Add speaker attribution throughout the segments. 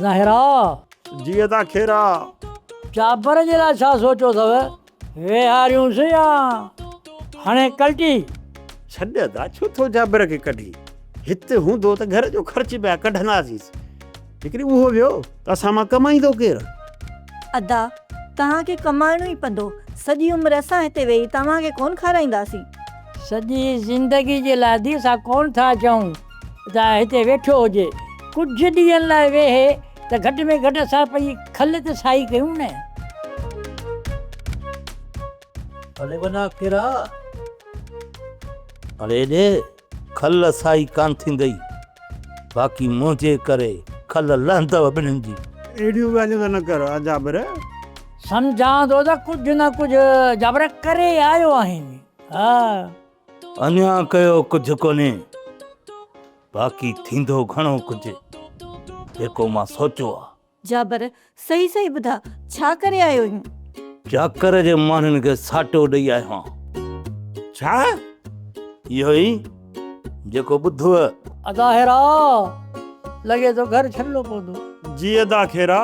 Speaker 1: ادا هيرا.
Speaker 2: جي ادا خيرا.
Speaker 1: جابر جي لاء ڇا سوچيو اٿو؟ ويهاريونس يا هڻي ڪلٽي؟
Speaker 2: ڇڏ ادا ڇو ٿو جابر کي ڪڍين. هت هوندو ته گهر جو خرچ پيا ڪڍنداسينس. جيڪڏهن اهو ويو ته اسان مان ڪمائيندو ڪير؟
Speaker 3: ادا توهان کي ڪمائڻو ئي پندو. سڄي عمر اسان هتي ويهي توهان کي ڪونه کارائينداسين.
Speaker 1: سڄي زندگي جي لاء ادي اسان ڪونه ٿا چئون ته هتي ويٺو هجي. ڪجهه ڏينهن لاء ويهي ته گهٽ ۾ گهٽ اسان پنهنجي کل ته سائي ڪيون نه.
Speaker 4: اڙي ونا ڪيرا. اڙي ڏي کل سائي ڪانه ٿيندئي. باقي منهنجي ڪري کل لهندؤ ٻنهين جي.
Speaker 2: اهڙيون ڳالهيون ته نه ڪر جابر.
Speaker 1: سمجهان ٿو ته ڪجهه نه ڪجهه جابر ڪري آيو آهين. ها.
Speaker 4: اڃا ڪيو ڪجهه ڪونهي. باقي ٿيندو گهڻو ڪجهه جيڪو مان سوچيو آ.
Speaker 3: جابر، صحيح صحيح ٻڌاء، ڇا ڪري آيو آهين؟
Speaker 4: چاڪر جي ماڻهن کي ساٽو ڏئي آيو آهيان.
Speaker 2: ڇا؟
Speaker 4: اهو ئي جيڪو ٻڌوء.
Speaker 1: ادا هيرا، لڳي ٿو گهر ڇڏڻو پوندو.
Speaker 2: جي ادا خيرا،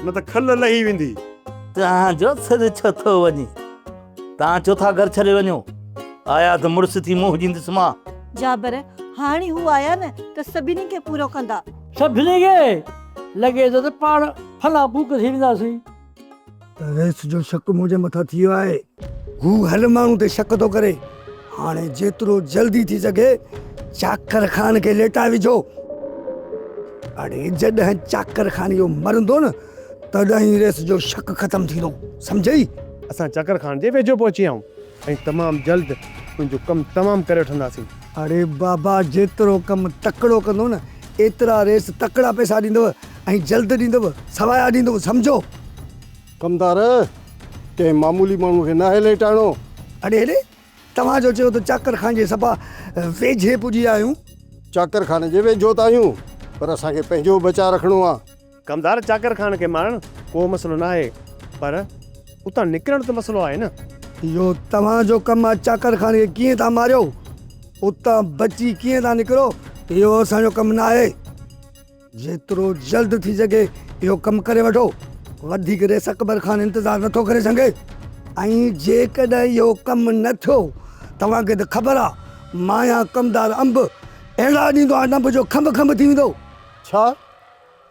Speaker 2: نه ته کل لهي ويندي.
Speaker 4: توهان جو سر ڇو ٿو وڃي؟ توهان ڇو ٿا گهر ڇڏي وڃو؟ آيا ته مڙس ٿي منهن ڏيندس مان.
Speaker 3: جابر، هاڻي هو آيا نه ته سڀني کي پورو ڪندا.
Speaker 1: سڀني کي؟ لڳي ٿو ته پاڻ ڦلا ڦوڪ ٿي وينداسين.
Speaker 5: ته رئيس جو شڪ منهنجي مٿان ٿي ويو آهي. هو هر ماڻهو تي شڪ ٿو ڪري. هاڻي جيترو جلدي ٿي سگهي چاڪر خان کي ليٽائي وجهو. اڙي جڏهن چاڪر خان اهو مرندو نه تڏهن ئي رئيس جو شڪ ختم ٿيندو. سمجهئي؟
Speaker 6: اسان چاڪر خان جي ويجهو پهچي ويا آهيون ۽ تمام جلد تنهنجو ڪم تمام ڪري وٺنداسين.
Speaker 5: اڙي بابا جيترو ڪم تڪڙو ڪندو نه ايترا ريس تڪڙا پئسا ڏيندو ۽ جلد ڏيندو سوايا ڏيندو سمجهو.
Speaker 7: ڪمدار ڪنهن معمولي ماڻهو کي ناهي ليٽائڻو.
Speaker 5: اڙي هيڏي توهان جو چيو ته چاڪر خان جي صفا ويجهي پڄي ويا آهيون.
Speaker 7: چاڪر خان جي ويجهو ته آهيون پر اسان کي پنهنجو به بچاء رکڻو آ.
Speaker 6: ڪمدار چاڪر خان کي مارڻ ڪو مسئلو ناهي پر اتان نڪرڻ ته مسئلو آهي نه.
Speaker 5: اهو توهان جو ڪم آ چاڪر خان کي ڪيئن ٿا ماريو اتان بچي ڪيئن ٿا نڪرو اهو اسان جو ڪم ناهي. جيترو جلد ٿي سگهي اهو ڪم ڪري وٺو. وڌيڪ ريس اڪبر خان انتظار نٿو ڪري سگهي ۽ جيڪڏهن اهو ڪم نه ٿيو توهان کي ته خبر آ مان يا ڪمدار انب اهڙا ڏيندو آهيان انب جو کنڀ کنڀ ٿي ويندو.
Speaker 7: ڇا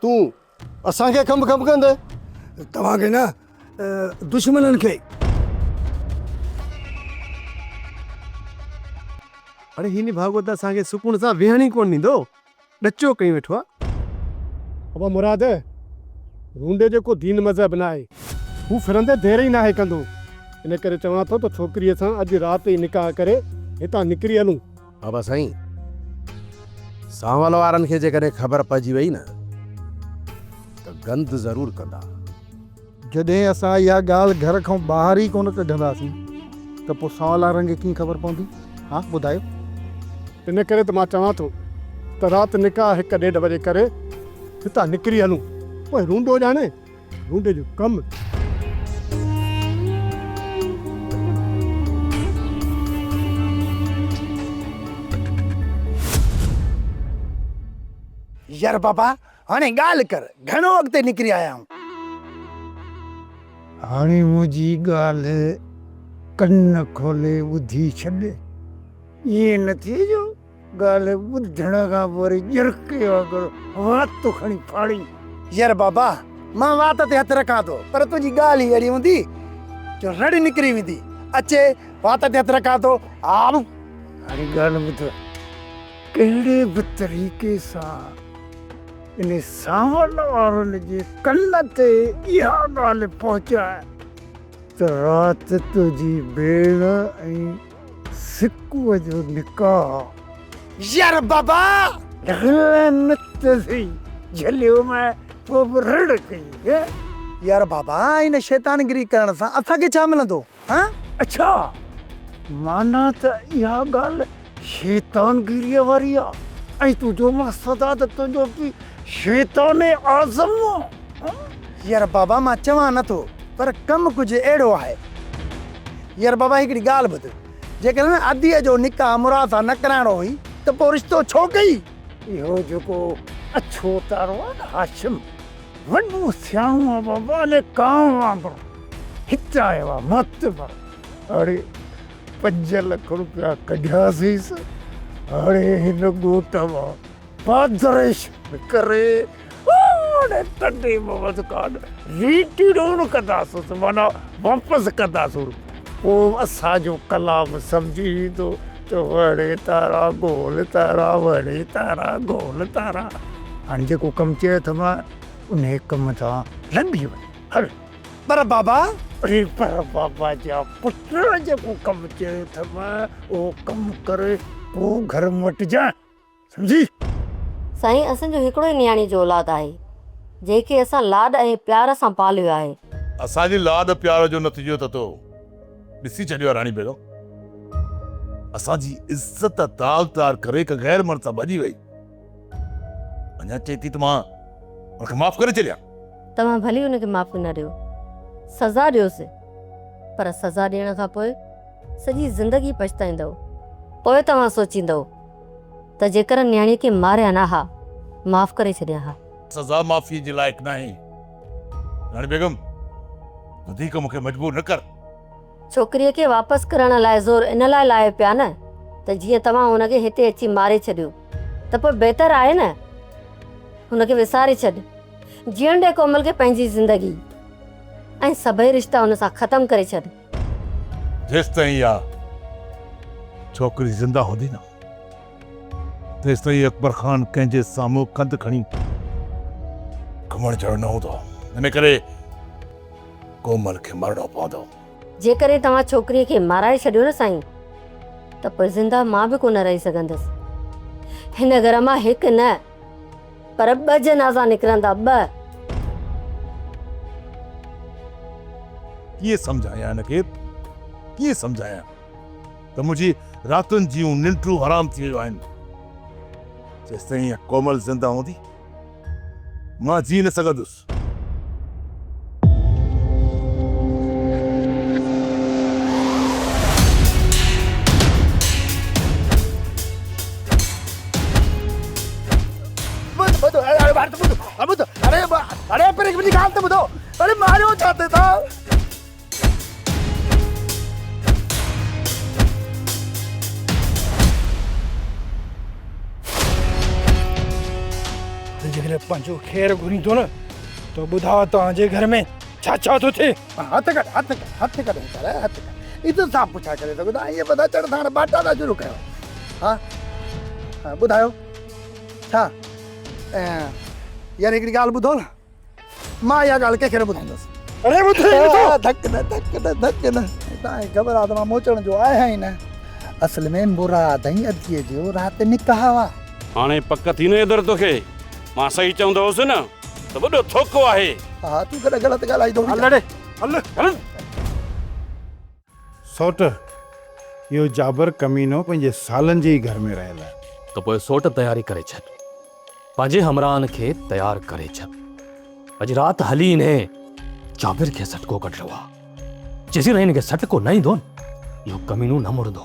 Speaker 7: تون اسان کي کنڀ کنڀ ڪندين؟
Speaker 5: توهان کي نه دشمنن کي.
Speaker 6: اڙي هي نڀاڳو ته اسان کي سڪون سان ويهڻ ئي ڪونه ڏيندو. ڏچو ڪيون ويٺو آ. ابا مراد، رونڊي جو ڪو دين مذهب ناهي. هو ڦرندي دير ئي ناهي ڪندو. ان ڪري چوان ٿو ته ڇوڪريء سان اڄ رات ئي نڪاح ڪري هتان نڪري هلون.
Speaker 8: بابا سائين، سانول وارن کي جيڪڏهن خبر پئجي وئي نه ته گند ضرور ڪندا.
Speaker 9: جڏهن اسان اها ڳالهه گهر کان ٻاهر ئي ڪونه ڪڍنداسين ته پوء سانول وارن کي ڪيئن خبر پوندي؟ ها ٻڌايو.
Speaker 7: ان ڪري ته مان چوان ٿو ته رات نڪاح هڪ ڏيڍ بجي ڪري هتان نڪري هلون. پوء رونڊو ڄاڻي رونڊي جو ڪم.
Speaker 10: يار بابا هاڻي ڳالهه ڪر، گهڻو اڳتي نڪري آيا آهيون.
Speaker 11: هاڻي منهنجي ڳالهه ڪن کولي ٻڌي ڇڏ، ائين نه ٿئي جو ڳالهه ٻڌڻ کان پوء وري ڄرڪي وانگر وات کڻي ڦاڙين.
Speaker 10: يار بابا، مان وات تي هٿ رکان ٿو، پر تنهنجي ڳالهه ئي اهڙي هوندي جو رڙ نڪري ويندي. اچي، وات تي هٿ رکان ٿو. آ.
Speaker 11: هاڻي ڳالهه ٻڌ، ڪهڙي به طريقي سان ان سانول وارن جي ڪن تي اها ڳالهه پهچاء ته رات تنهنجي ڀيڻ ۽ سڪوء جو نڪاح.
Speaker 10: يار بابا!
Speaker 11: لعنت ٿي جهليو مين پوء به رڙ ڪئي هي.
Speaker 10: يار بابا ان شيطانگري ڪرڻ سان اسان کي ڇا ملندو هان؟
Speaker 11: اڇا! معنيٰ ته اها ڳالهه شيطانگيريء واري آ ۽ تنهنجو مقصد آ ته تنهنجو پيء شيطان اعظم آ هان؟
Speaker 10: يار بابا مان چوان نه ٿو پر ڪم ڪجهه اهڙو آهي. يار بابا هڪڙي ڳالهه ٻڌ، جيڪڏهن اديء جو نڪاح مراد سان نه ڪرائڻو هئي ته پوء رشتو ڇو ڪئي؟
Speaker 11: اهو جيڪو اڇو تارو آ نه هاشم. وڏو سياڻو آ بابا اني ڪانء وانگر هت آيو آ معتبر. اڙي 5 لک روپيا ڪڍياسيس، هاڻي هن ڳوٺ مان پادريشن ڪري هاڻي ٽنڊي محمد خان ريٽرن ڪنداسونس معنيٰ واپس ڪنداسون. پوء اسان جو ڪلام سمجهي ويندو ته وڙي تارا گول تارا وڙي تارا گول تارا. هاڻي جيڪو ڪم چيو اٿم انهي ڪم سان لڳي وڃ هل. پر بابا! اڙي پر بابا جا پٽ جيڪو ڪم چيو اٿم اهو ڪم ڪر پوء گهر موٽجانء سمجهي.
Speaker 12: سائين اسان جو هڪڙو ئي نياڻي جو اولاد آهي جنهن کي اسان لاڏ ۽ پيار سان پاليو آهي.
Speaker 13: اسان جي لاڏ پيار جو نتيجو ته تو ڏسي ڇڏيو آهي راڻي بيگم. اسان جي عزت تار تار ڪري هڪ غير مرد سان ڀڄي وئي. اڃا چئي ٿي ته مان ان کي معاف ڪري ڇڏيان.
Speaker 12: توهان ڀلي ان کي معافي نه ڏيو، سزا ڏيوس، پر سزا ڏيڻ کان پوء سڄي زندگي پڇتائيندؤ. پوء توهان سوچيندؤ ته جيڪر نياڻيء کي ماريان نه ها، معاف ڪري ڇڏيان ها.
Speaker 13: سزا معافيء جي لائق ناهي. راڻي بيگم، وڌيڪ مون کي مجبور نه ڪر.
Speaker 12: ڇوڪريء کي واپس ڪرڻ لاء زور ان لاء لايو پيا نه ته جيئن توهان هن کي هتي اچي ماري ڇڏيو ته پوء بهتر آهي نه هن کي وساري ڇڏ. جيئڻ ڏي ڪومل کي پنهنجي زندگي ۽ سڀئي رشتا هن سان ختم ڪري ڇڏ.
Speaker 13: جيستائين اها ڇوڪري زنده هوندي نه تيستائين اڪبر خان ڪنهن جي سامهون ڪنڌ کڻي گهمڻ جهڙو نه هوندو. ان ڪري ڪومل کي مرڻو پوندو.
Speaker 12: جيڪڏهن توهان ڇوڪريء کي مارائي ڇڏيو نه سائين ته پوء زنده مان به ڪونه رهي سگهندس. هن گهر مان هڪ نه پر ٻه جنازا نڪرندا، ٻه.
Speaker 13: ڪيئن سمجهايان هن کي، ڪيئن سمجهايان ته منهنجي راتن جون ننڊون حرام ٿي ويون آهن. جيستائين اها ڪومل زنده هوندي مان جي نه سگهندس.
Speaker 10: ٻڌ ٻڌ اڙي ٻار ته ٻڌ ٻڌ اڙي اڙي پر هڪ منهنجي ڳالهه ته ٻڌو اڙي ماريو ڇا تي ٿا.
Speaker 11: جيڪڏهن پنهنجو خير گهرين ٿو نه ته ٻڌاء توهان جي گهر ۾ ڇا ڇا ٿو ٿئي؟
Speaker 10: هٿ ڪڍ هٿ ڪڍ هٿ ڪڍ هيڪر هٿ ڪڍ عزت سان پڇا ڪري سگهو ٿا ائين ٻڌا چڙ ٿا هاڻي ٻاٽا ٿا شروع ڪيو ها ها ٻڌايو ڇا يار هڪڙي ڳالهه ٻڌو نه مان اها ڳالهه ڪنهن کي نه ٻڌائيندس. اڙي ٻڌ ئي نٿو. ڌڪ نه ڌڪ نه ڌڪ نه. توهان کي خبر آ ته مان موچڻ جو آهيان ئي نه. اصل ۾ مراد ۽ اديء جو رات نڪاح آ.
Speaker 14: هاڻي پڪ ٿي نه ادر توکي. مان صحيح چوندو هوس نه ته وڏو ٿوڪو آهي.
Speaker 10: ها تون ڪڏهن غلط ڳالهائيندو
Speaker 14: هل اڙي هل هل.
Speaker 9: سئوٽ، اهو جابر ڪمينو پنهنجي سالن جي ئي گهر ۾ رهيل آهي.
Speaker 15: ته پوء سئوٽ تياري ڪري ڇڏ. پنهنجي همراهن کي تيار ڪري ڇڏ. اڄ رات هلي انهي جابر کي سٽڪو ڪڍڻو آ. جيسين هن کي سٽڪو نه ايندو نه اهو ڪمينو نه مڙندو.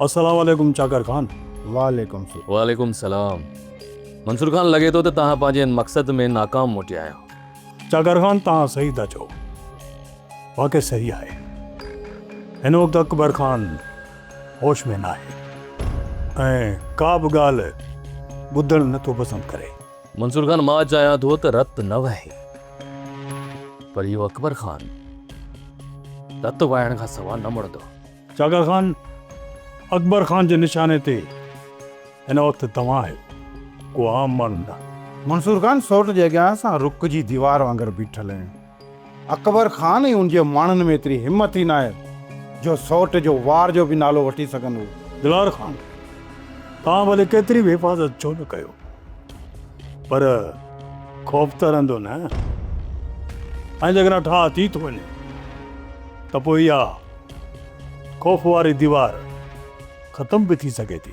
Speaker 16: السلام عليڪم چاڪر خان.
Speaker 9: وعليڪم سلام.
Speaker 15: وعليڪم سلام. منصور خان لڳي ٿو ته توهان پنهنجي ان مقصد ۾ ناڪام موٽيا آهيو.
Speaker 16: چاڪر خان توهان صحيح ٿا چئو. واقعي صحيح آهي. هن وقت اڪبر خان هوش ۾ ناهي ۽ ڪا به ڳالهه ٻڌڻ نه ٿو پسند ڪري.
Speaker 15: منصور خان مان چاهيان ٿو ته رت نه وهي پر اهو اڪبر خان رت وهائڻ کان سوا نه مڙندو.
Speaker 16: چاڪر خان، اڪبر خان جي نشاني تي هن وقت توهان آهيو، ڪو عام ماڻهو نه.
Speaker 9: منصور خان سئوٽ جي اڳيان اسان رڪ جي ديوار وانگر بيٺل آهيون. اڪبر خان ۽ ان جي ماڻهن ۾ ايتري همت ئي ناهي جو سئوٽ جو وار جو به نالو وٺي سگهن هو.
Speaker 16: دلار خان، توهان ڀلي ڪيتري به حفاظت ڇو نه ڪيو پر خوف ته رهندو نه ۽ جيڪڏهن ٺاهه ٿي ٿو وڃي ته پوء اها خوف واري ديوار ختم به ٿي سگهي ٿي.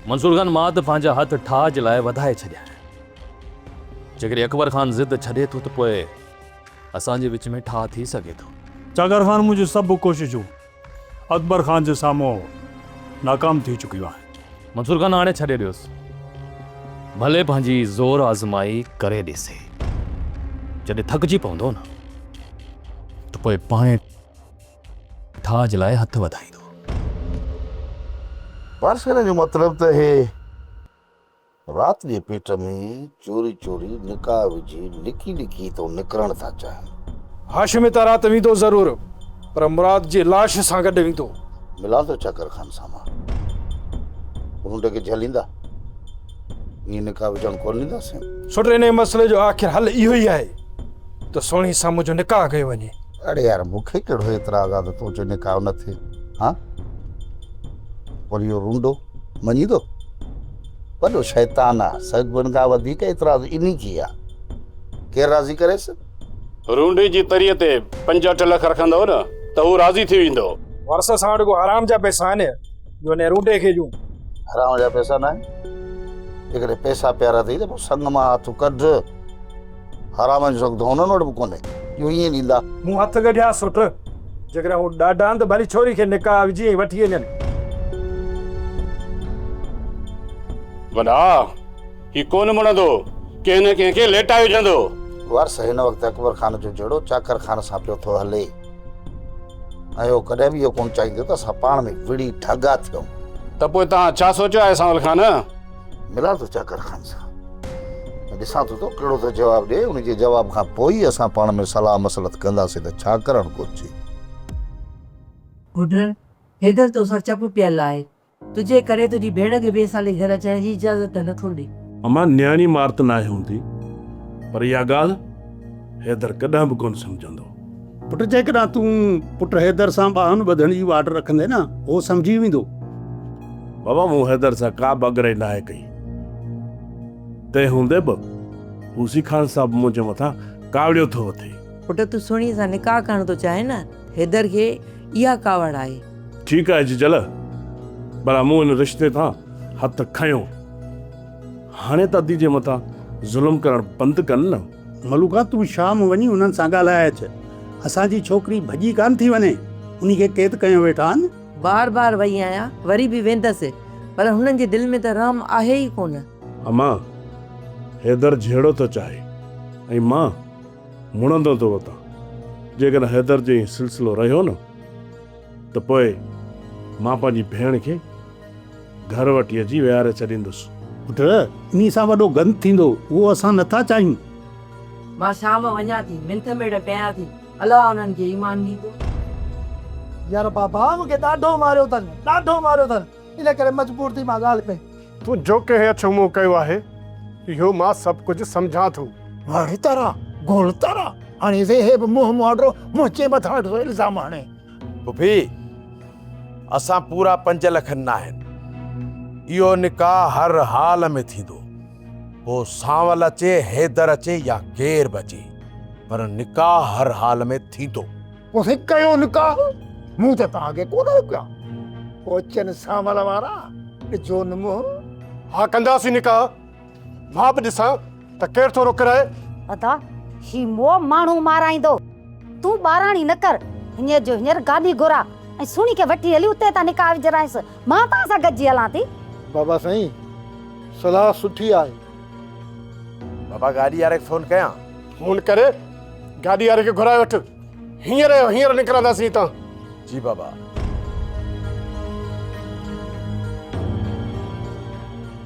Speaker 15: منصور خان، مان ته پنهنجا هٿ ٺاهه جي لاء وڌائي ڇڏيا آهن. جيڪڏهن اڪبر خان ضد ڇڏي ٿو ته پوء اسان جي وچ ۾ ٺاهه ٿي سگهي ٿو.
Speaker 16: چاڪر خان منهنجون سڀ ڪوششون اڪبر خان جي سامهون ناڪام ٿي چڪيون آهن.
Speaker 15: منصور خان هاڻي ڇڏي ڏيوس. ڀلي پنهنجي زور آزمائي ڪري ڏسي. جڏهن ٿڪجي پوندو نه ته پوء پاڻهي ٺاهه جي لاء هٿ وڌائيندو.
Speaker 17: پارسين جو مطلب ته هي رات جي پيٽ ۾ چوري چوري نڪاح وجهي لڪي لڪي هتئون نڪرڻ ٿا چاهين.
Speaker 18: هاشم هتان رات ويندو ضرور پر مراد جي لاش سان گڏ ويندو.
Speaker 17: ملان ٿو چاڪر خان سان مان. رونڊ کي جهليندا. ائين نڪاح وجهڻ ڪونه ڏينداسين.
Speaker 18: سوٽ انهيء مسئلي جو آخر حل اهو ئي آهي ته سهڻي سان منهنجو نڪاح ڪيو وڃي.
Speaker 17: اڙي يار مون کي ڪهڙو اعتراض آ ته تون چئين نڪاح نه ٿئي. ها پر اهو رونڊو مڃيندو؟ وڏو شيطان آ، سگهن کان وڌيڪ اعتراض انهي کي آ. ڪير راضي ڪريس؟
Speaker 14: رونڊي جي تريء تي پنج اٺ لک رکندؤ نه ته هو راضي ٿي ويندو.
Speaker 18: وارث اسان وٽ ڪو حرام جا پئسا آهن جو انهي رونڊي کي ڏيون.
Speaker 17: حرام جا پئسا ناهن. جيڪڏهن پئسا پيارا اٿئي ته پوء سڱ مان هٿ ڪڍ. حرام جو سڱ ته هنن وٽ به ڪونهي جو ائين ڏيندا.
Speaker 18: مون هٿ ڪڍيا سوٽ، جيڪڏهن هو ڏاڍا آهن ته ڀلي ڇوري کي نڪاح وجهي ۽ وٺي وڃن.
Speaker 14: وڏا، هي ڪونه مڙندو، ڪنهن نه ڪنهن کي ليٽائي وجهندو.
Speaker 17: وارث هن وقت اڪبر خان جو جهيڙو چاڪر خان سان پيو ٿو هلي ۽ هو ڪڏهن به اهو ڪونه چاهيندو ته اسان پاڻ ۾ وڙهي ڍڳا ٿيون.
Speaker 14: ته پوء توهان ڇا سوچيو آهي سانول خان؟
Speaker 17: ملان ٿو چاڪر خان سان ۽ ڏسان ٿو ته ڪهڙو ٿو جواب ڏئي، ان جي جواب کان پوء ئي اسان پاڻ ۾ صلاح مصلحت ڪنداسين ته ڇا ڪرڻ گهرجي.
Speaker 19: گڊ، حيدر توسان چپ پيل آهي. تنهنجي ڪري تنهنجي ڀيڻ کي به اسان جي گهر اچڻ جي اجازت نٿو ڏي.
Speaker 13: امان نياڻي مار ته ناهي هوندي پر اها ڳالهه حيدر ڪڏهن به ڪونه سمجهندو.
Speaker 2: پٽ جيڪڏهن تون پٽ حيدر سان ٻانهن ٻڌڻ جي واٽ رکندين نه هو سمجهي ويندو.
Speaker 13: بابا مون حيدر سان ڪا به اڳرائي ناهي ڪئي تنهن هوندي به هوسي خان صاحب منهنجي مٿان ڪاوڙيو ٿو وتي.
Speaker 19: پٽ تون سهڻي سان نڪاح ڪرڻ ٿو چاهين نه حيدر کي اها ڪاوڙ آهي.
Speaker 13: ٺيڪ آهي جيجل، ڀلا مون ان رشتي تان هٿ کنيو. هاڻي ته ادي جي مٿان ظلم ڪرڻ بند ڪن نه.
Speaker 2: ملوڪا تون شام وڃي انهن سان ڳالهائي اچ. اسان جي ڇوڪري ڀڄي ڪانه ٿي وڃي. انهي کي قيد ڪيو ويٺا آهن.
Speaker 19: بار بار وئي آهيان، وري به ويندس، پر هنن جي دل ۾ ته رحم آهي ئي ڪونه.
Speaker 13: امان، حيدر جهيڙو ٿو چاهي ۽ مان مڙندو ٿو وتان. جيڪڏهن حيدر جو ائين سلسلو رهيو نه ته پوء مان پنهنجي ڀيڻ کي گهر وٺي اچي ويهاري ڇڏيندس.
Speaker 2: پٽ، انهي سان وڏو گند ٿيندو، اهو اسان نه ٿا چاهيون.
Speaker 19: مان شام وڃان ٿي، منٿ ميڙ ڪيان ٿي، الله انهن کي ايمان ڏيندو.
Speaker 10: يار بابا مون کي ڏاڍو ماريو اٿن، ڏاڍو ماريو اٿن، ان ڪري مجبور ٿي مان ڳالهه ڪئي.
Speaker 7: تون جو ڪنهن اڇو منهن ڪيو آهي، اهو مان سڀ ڪجهه سمجهان ٿو.
Speaker 11: وڙ تارا، گول تارا، هاڻي ويهي به منهن مهاڏو منهنجي مٿان ويٺو الزام هڻي.
Speaker 8: پڦي، اسان پورا 5 لک ناهن. اهو نڪاح هر حال ۾ ٿيندو. پوء سانول اچي، حيدر اچي يا ڪير به اچي، پر نڪاح هر حال ۾ ٿيندو.
Speaker 11: پوء سائين ڪيو نڪاح، مون ته توهان کي ڪونه روڪيو آهي. پوء اچن سانول وارا، ڏجو نه منهن.
Speaker 7: ها ڪنداسين نڪاح، مان به ڏسان ته ڪير ٿو روڪرائي.
Speaker 20: ادا، هي موء ماڻهو مارائيندو. تون ٻاراڻي نه ڪر. هينئر جو هينئر گاڏي گهراء ۽ سهڻي کي وٺي هلي اتي تان نڪاح وجهرائينس. مان توهان سان گڏجي هلان ٿي.
Speaker 11: بابا سائين، صلاح سٺي آهي.
Speaker 8: بابا گاڏي واري کي فون ڪيان؟
Speaker 7: فون ڪري گاڏي واري کي گهرائي وٺ. هينئر جو هينئر نڪرنداسين هتان.
Speaker 8: جي بابا.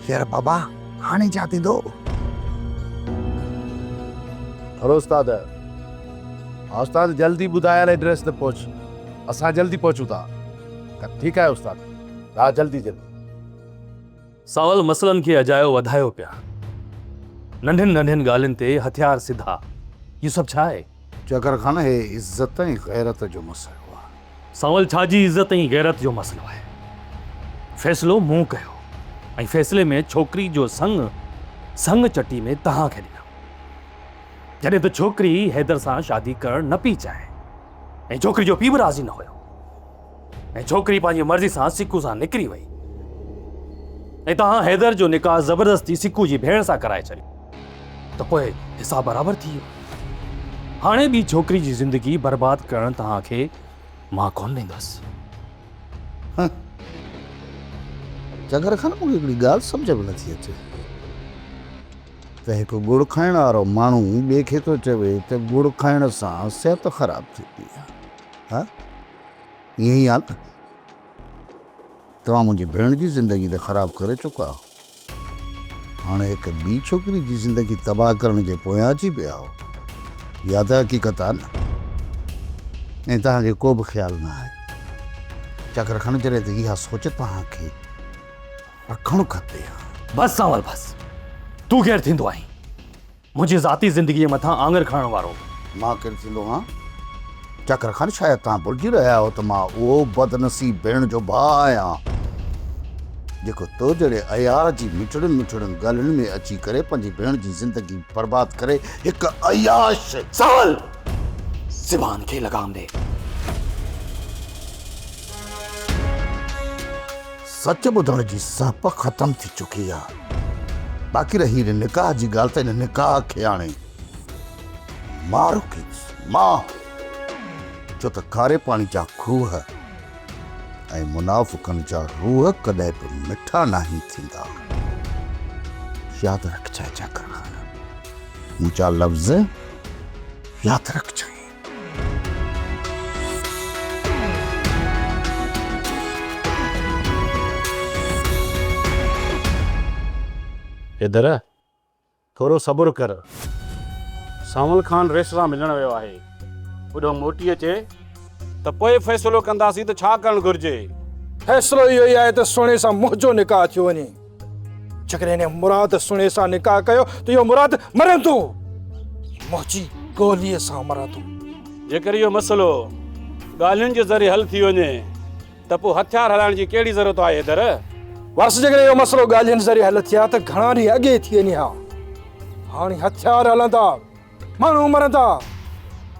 Speaker 10: يار بابا هاڻي ڇا ٿيندو؟
Speaker 8: هلو استاد. ها استاد جلدي ٻڌايل ايڊريس تي پهچ. اسان جلدي پهچون ٿا. ٺيڪ آهي استاد. ها جلدي جلدي.
Speaker 15: سانول مسئلن کي اجايو وڌايو پيا. ننڍين ننڍين ڳالهين تي هٿيار سڌا. اهو سڀ ڇا آهي؟
Speaker 17: چڪر خان هي عزت ۽ غيرت جو مسئلو آهي.
Speaker 15: سانول ڇا جي عزت ۽ غيرت جو مسئلو آهي؟ فيصلو مون ڪيو ۽ فيصلي ۾ ڇوڪري جو سڱ سڱ چٽي ۾ توهان کي ڏنم. جڏهن ته ڇوڪري حيدر سان شادي ڪرڻ نه پئي چاهي ۽ ڇوڪري جو پيء به راضي نه هيو. ۽ ڇوڪري پنهنجي مرضي سان سڪو سان نڪري وئي ۽ توهان حيدر جو نڪاح زبردستي سڪو جي ڀيڻ سان ڪرائي ڇڏيو ته پوء حساب برابر ٿي ويو. هاڻي ٻي ڇوڪري جي زندگي برباد ڪرڻ توهان کي مان ڪونه ڏيندس.
Speaker 17: جگر خان مون کي هڪڙي ڳالهه سمجهه ۾ نٿي اچي ته ته هڪ ڳڙ کائڻ وارو ماڻهو ٻئي کي ٿو چوي ته ڳڙ کائڻ سان صحت خراب ٿيندي آهي. ها ائين ئي آهي نه؟ توهان منهنجي ڀيڻ جي زندگي ته خراب ڪري چڪا آهيو. هاڻي هڪ ٻي ڇوڪري جي زندگي تباهه ڪرڻ جي پويان اچي پيا آهيو. اها ته حقيقت آهي نه؟ ۽ توهان کي ڪو به خيال نه آهي. چاڪر خان جڏهن ته اها سوچ توهان کي رکڻ کپي ها.
Speaker 15: بس سانول بس. تون ڪير ٿيندو آهين منهنجي ذاتي زندگيء مٿان آڱر کڻڻ وارو؟
Speaker 17: مان ڪير ٿيندو هان؟ چاڪر خان شايد توهان ڀلجي رهيا آهيو ته مان اهو بدنصيب ڀيڻ جو ڀاء آهيان جيڪو تو جهڙي عيار جي مٺڙين مٺڙين ڳالهين ۾ اچي ڪري پنهنجي ڀيڻ جي زندگي برباد ڪري هڪ عياش.
Speaker 15: سانول! زبان کي لگام ڏي.
Speaker 17: سچ ٻڌڻ جي سهپ ختم ٿي چڪي آ. باقي رهي ان نڪاح جي ڳالهه ته ان نڪاح کي هاڻي مان روڪيندس، مان! ڇو ته کاري پاڻي جا کوهه ۽ منافقن جا روح ڪڏهن به مٺا ناهن ٿيندا. ياد رکجانء چاڪر خان، منهنجا لفظ ياد رکجانء.
Speaker 14: حيدر، ٿورو صبر ڪر. سانول خان رئيس سان ملڻ ويو آهي. اوڏانهن موٽي اچي ته پوء فيصلو ڪنداسين ته ڇا ڪرڻ گهرجي.
Speaker 18: فيصلو اهو ئي آهي ته سهڻي سان منهنجو نڪاح ٿيو وڃي. جيڪڏهن هن مراد سهڻي سان نڪاح ڪيو ته اهو مراد مرندو، منهنجي گوليء سان مرندو.
Speaker 14: جيڪر اهو مسئلو ڳالهين جي ذريعي حل ٿي وڃي ته پوء هٿيار هلائڻ جي ڪهڙي ضرورت آهي حيدر؟
Speaker 18: وارث جيڪڏهن اهو مسئلو ڳالهين ذريعي حل ٿئي ها ته گهڻا ڏينهن اڳي ٿي وڃي ها. هاڻي هٿيار هلندا. ماڻهو مرندا،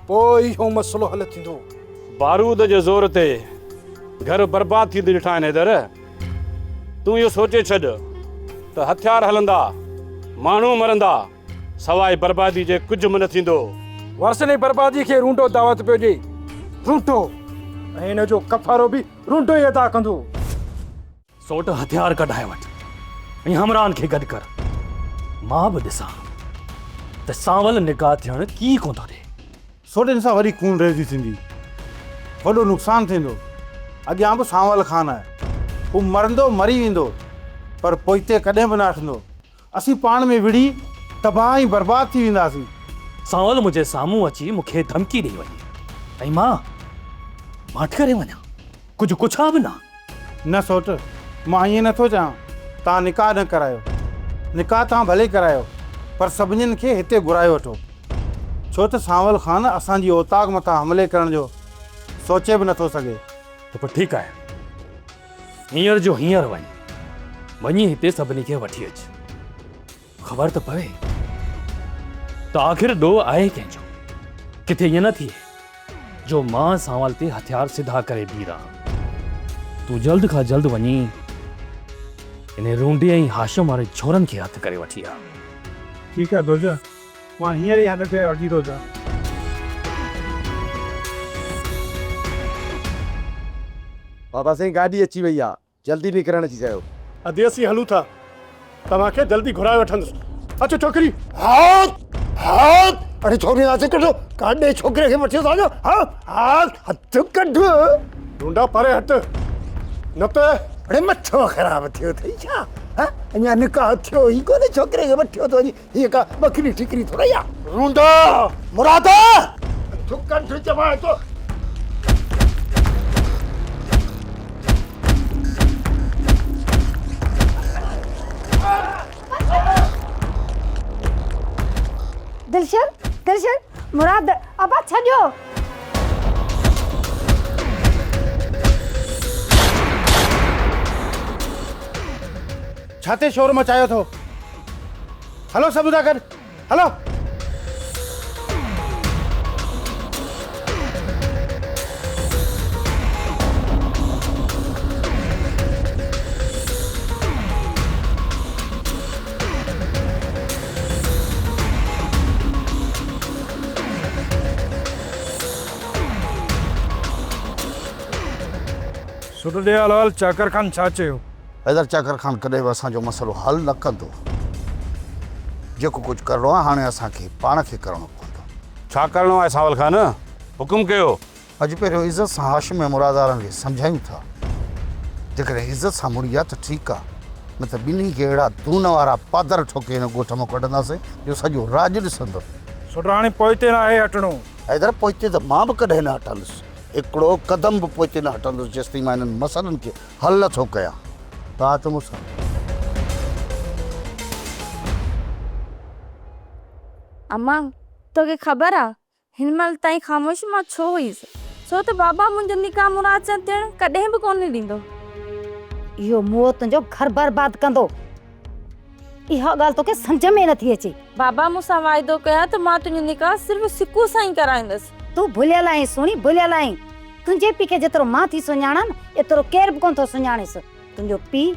Speaker 18: پوء اهو مسئلو حل ٿيندو.
Speaker 14: بارود جي زور تي گهر برباد ٿيندي ڏٺا آهن حيدر. تون اهو سوچي ڇڏ ته هٿيار هلندا، ماڻهو مرندا، سواء بربادي جي ڪجهه به نه ٿيندو.
Speaker 18: وارثن جي بربادي کي رونڊو دعوت پيو ڏئي. رونڊو! ۽ ان جو ڪفارو به رونڊو ئي ادا ڪندو.
Speaker 15: سوٽ هٿيار ڪڍائي وٺ ۽ همراهن کي گڏ ڪر. مان به ڏسان ته سانول نڪاح ٿيڻ ڪيئن ڪونه ٿو ڏئي.
Speaker 9: سوٽ ان سان وري خون ريزي ٿيندي. وڏو نقصان ٿيندو. اڳيان به سانول خان آهي. هو مرندو مري ويندو پر پوئتي ڪڏهن به نه هٽندو. اسين پاڻ ۾ وڙهي تباهه ۽ برباد ٿي وينداسين.
Speaker 15: سانول منهنجي سامهون اچي مون کي ڌمڪي ڏئي وڃي ۽ مان ماٺ ڪري وڃان. ڪجهه ڪڇان به نه.
Speaker 9: نه سوٽ، مان ائين نه ٿو چاهيان، توهان نڪاح نه ڪرايو. نڪاح توهان ڀلي ڪرايو، پر سڀنين کي هتي گهرائي وٺو. ڇو ته سانول خان اسان جي اوطاق مٿان حملي ڪرڻ جو سوچي به نه ٿو سگهي.
Speaker 15: ته پوء ٺيڪ آهي. هينئر جو هينئر وڃ. وڃي هتي سڀني کي وٺي اچ. خبر ته پوي ته آخر ڏوهه آهي ڪنهن جو؟ ڪٿي ائين نه ٿئي جو مان سانول تي هٿيار سڌا ڪري بيهي رهان. تون جلد کان جلد وڃي انهي رونڊي ۽ هاشم واري ڇورن کي هٿ ڪري وٺي آ.
Speaker 6: ٺيڪ آهي دوجا، مان هينئر ئي هٿ ڪري وٺي ٿو اچان.
Speaker 21: بابا سائين گاڏي اچي وئي آ. جلدي نڪرڻ جي چيو.
Speaker 7: ادي اسين هلون ٿا. توهان کي جلدي گهرائي وٺندس. اچو ڇوڪري.
Speaker 11: هات هات اڙي ڇوڪري هٿ ڪڍ ڪاڏي ڇوڪري کي وٺيو ٿا وڃو ها هات هٿ ڪڍ.
Speaker 7: ڍونڍا پري هٽ نه ته.
Speaker 11: اڙي مٿو خراب ٿيو اٿئي ڇا ها اڃا نڪاح ٿيو ئي ڪونهي ڇوڪري کي وٺيو ٿو وڃي هيء ڪا ٻڪري ٺڪري ٿورئي آ.
Speaker 7: رونڊا
Speaker 11: مراد هٿ ڪڍ چوان ٿو.
Speaker 20: دلشر دلشر مراد ابا ڇڏيو.
Speaker 9: ڇا تي شور مچايو اٿو؟ هلو سڀ ٿا گڏ هلو.
Speaker 18: سٽ ڏي حال چاڪر خان ڇا چيو؟
Speaker 17: حيدر چاڪر خان ڪڏهن به اسان جو مسئلو حل نه ڪندو. جيڪو ڪجهه ڪرڻو آهي هاڻي اسان کي پاڻ کي ڪرڻو پوندو.
Speaker 14: ڇا ڪرڻو آهي سانول خان؟ حڪم ڪيو.
Speaker 17: اڄ پهريون عزت سان هاشم ۽ مراد وارن کي سمجهايون ٿا. جيڪڏهن عزت سان مڙي ويا ته ٺيڪ آ، نه ته ٻنهي کي اهڙا دون وارا پادر ٺوڪي هن ڳوٺ مان ڪڍنداسين جو سڄو راڄ ڏسندو.
Speaker 18: سوٽ هاڻي پوئتي ناهي هٽڻو.
Speaker 17: حيدر پوئتي ته مان به ڪڏهن نه هٽندس. هڪڙو قدم به پوئتي نه هٽندس جيستائين مان انهن مسئلن کي حل نه ٿو ڪيان. توهان اچو مون سان.
Speaker 4: امان، توکي خبر آ، هن مهل تائين خاموش مان ڇو هيس؟ ڇو ته بابا منهنجو نڪاح مراد سان ٿيڻ ڪڏهن به ڪونه ڏيندو.
Speaker 20: اهو موهه تنهنجو گهر برباد ڪندو. اها ڳالهه توکي سمجهه ۾ نٿي اچي.
Speaker 4: بابا مون سان واعدو ڪيو ته مان تنهنجو نڪاح صرف سڪو سان ئي ڪرائيندس.
Speaker 20: تون ڀليل آهين سهڻي، ڀليل آهين. تنهنجي پيء کي جيترو مان ٿي سڃاڻان، ايترو ڪير به ڪونه ٿو سڃاڻيس. تنهنجو پيء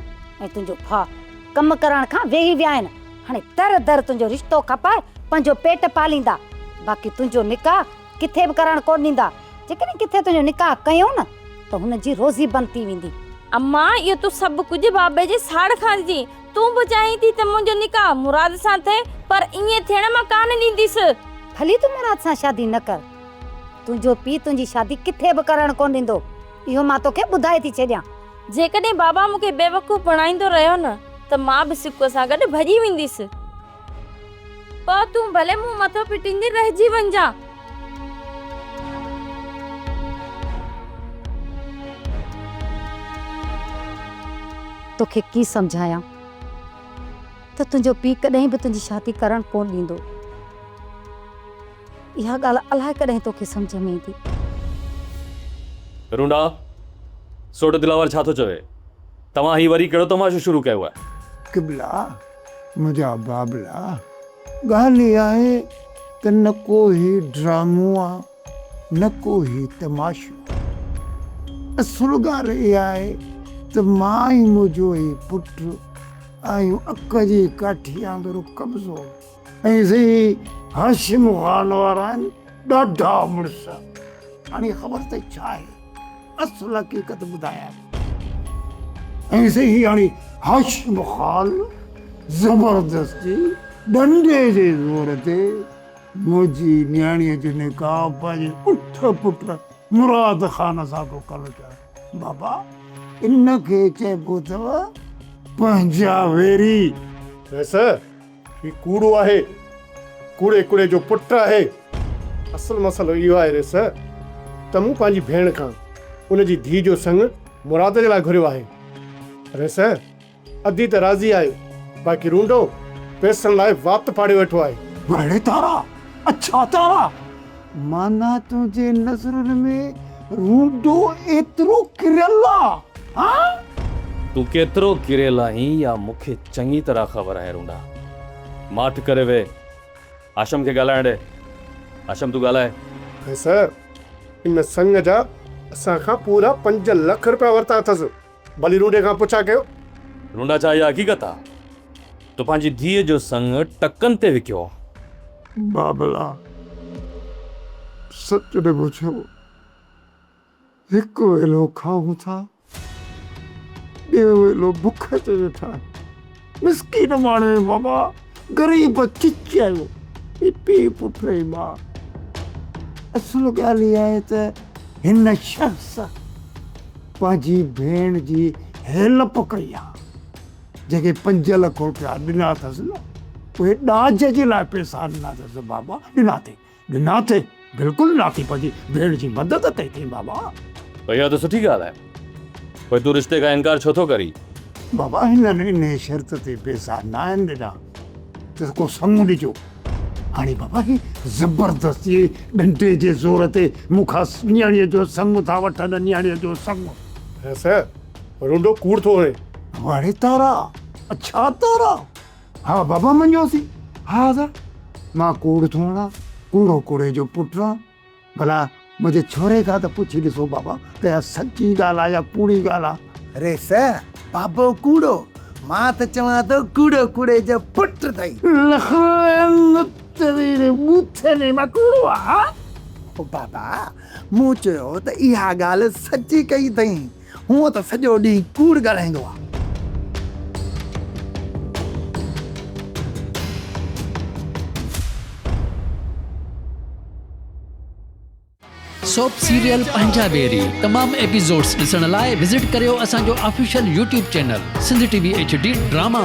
Speaker 20: ۽ تنهنجو ڀاء ڪم ڪرڻ کان ويهي ويا آهن. هاڻي در در تنهنجو رشتو کپائي پنهنجو پيٽ پاليندا. باقي تنهنجو نڪاح ڪٿي به ڪرڻ ڪونه ڏيندا. جيڪڏهن ڪٿي تنهنجو نڪاح ڪيائون نه ته هن جي روزي بند ٿي ويندي.
Speaker 4: امان اهو تون سڀ ڪجهه بابي جي ساڙ کان ٿي. تون به چاهين ٿي ته منهنجو نڪاح مراد سان ٿئي پر ائين ٿيڻ مان ڪانه ڏينديس.
Speaker 20: ڀلي تون مراد سان شادي نه ڪر. تنهنجو پيء تنهنجي شادي ڪٿي به ڪرڻ ڪونه ڏيندو. اهو مان توکي ٻڌائي ٿي ڇڏيان.
Speaker 4: جيڪڏهن بابا مون کي بيوقوف بڻائيندو رهيو نه ته مان به سڪوء سان گڏ ڀڄي وينديس. پوء تون ڀلي مون مٿو پٽيندي رهجي وڃجان.
Speaker 20: توکي ڪيئن سمجهايان ته تنهنجو پيء ڪڏهن به تنهنجي شادي ڪرڻ ڪونه ڏيندو. اها ڳالهه الائي ڪڏهن توکي سمجهه ۾ ايندي.
Speaker 15: رونڊا، سوٽ دلاور ڇا ٿو چوي؟ توهان هي وري ڪهڙو تماشو شروع ڪيو آهي؟
Speaker 11: قبلا، منهنجا بابلا، ڳالهه اها آهي ته نه ڪو هي ڊرامو آ، نه ڪو هي تماشو. اصل ڳالهه اها آهي ته مان ۽ منهنجو هي پٽ آهيون اڪ جي ڪاٺي وانگر ڪمزور. ۽ سائين هاشم خان وارا آهن ڏاڍا مڙس. هاڻي خبر اٿئي ڇا آهي؟ اصل حقيقت ٻڌايان ٿو. ۽ سائين هاڻي هاشم خان زبردستي ڏنڊي جي زور تي منهنجي نياڻيء جو نڪاح پنهنجي اٺ پٽ مراد خان سان ٿو ڪرڻ چاهي. بابا ان کي چئبو اٿو پنهنجا ويري.
Speaker 6: رئيس هي ڪوڙو آهي، ڪوڙي ڪوڙي جو پٽ آهي. اصل مسئلو اهو آهي ريس ته مون پنهنجي ڀيڻ کان ان جي ڌيء جو سڱ مراد جي لاء گهريو آهي. ريس ادي ته راضي آهي باقي رونڊو پئسن لاء وات ڦاڙيو ويٺو آهي.
Speaker 11: وڙ تارا، اڇا تارا، معنيٰ تنهنجي نظرن ۾ رونڊو ايترو ڪريل آ، هان؟
Speaker 15: تون ڪيترو ڪريل آهين اها مون کي چڱي طرح خبر آهي رونڊا. ماٺ ڪري ويهه. هاشم کي ڳالهائڻ ڏي. هاشم تون ڳالهاء.
Speaker 6: سر، ان سڱ جا اسان کان پورا 5 لک رپيا ورتا اٿس. ڀلي رونڊي کان پڇا ڪيو.
Speaker 15: رونڊا ڇا اها حقيقت آ؟ تو پنهنجي ڌيء جو سڱ ٽڪن تي وڪيو آ.
Speaker 11: بابلا سچ نه پڇو هڪ ويلو کائون ٿا ٻيو ويلو بک تي ويٺا آهيون. مسڪين ماڻهو آهيون بابا غريب چچ آهيون هي پيء پٽ ۽ ماء. اصل ڳالهه اها آهي ته هن شخص پنهنجي ڀيڻ جي هيلپ ڪئي آ. جيڪي 5 لک روپيا ڏنا اٿس نه اهي ڏاج جي لاء پئسا ڏنا اٿس بابا ڏنا اٿئي ڏنا اٿئي بلڪل ڏنا اٿئي پنهنجي ڀيڻ جي مدد ڪئي اٿئي بابا.
Speaker 15: پر اها ته سٺي ڳالهه آهي پوء تون رشتي کان انڪار ڇو ٿو ڪرين؟
Speaker 11: بابا هنن انهي شرط تي پئسا ناهن ڏنا ته ڪو سڱ ڏجو. هاڻي بابا هي زبردستي ڏنڊي جي زور تي مون کان نياڻيء جو سڱ ٿا وٺن نياڻيء جو سڱ.
Speaker 6: سر رونڊو ڪوڙ ٿو هڻي.
Speaker 11: واڙي تارا اڇا تارا ها بابا مڃيوسين ها سر مان ڪوڙ ٿو هڻان ڪوڙو ڪوڙي جو پٽ آن ڀلا منهنجي ڇوري کان ته پڇي ڏسو بابا ته اها سچي ڳالهه آ يا ڪوڙي ڳالهه آ.
Speaker 10: ريس بابو ڪوڙو مان ته چوان ٿو ڪوڙو ڪوڙي جو پٽ اٿئي.
Speaker 11: لک لعنت تيري ٻوٿي ۾ مان ڪوڙو آ.
Speaker 10: او بابا مون چيو ته اها ڳالهه سچي ڪئي اٿئي. هونء ته سڄو ڏينهن ڪوڙ ڳالهائيندو آ.
Speaker 3: سوپ سيريل پنهنجا ويري تمام ايپيسوڊز ڏسڻ لاء وزٽ ڪريو اسان جو official YouTube channel Sindh T V H D drama.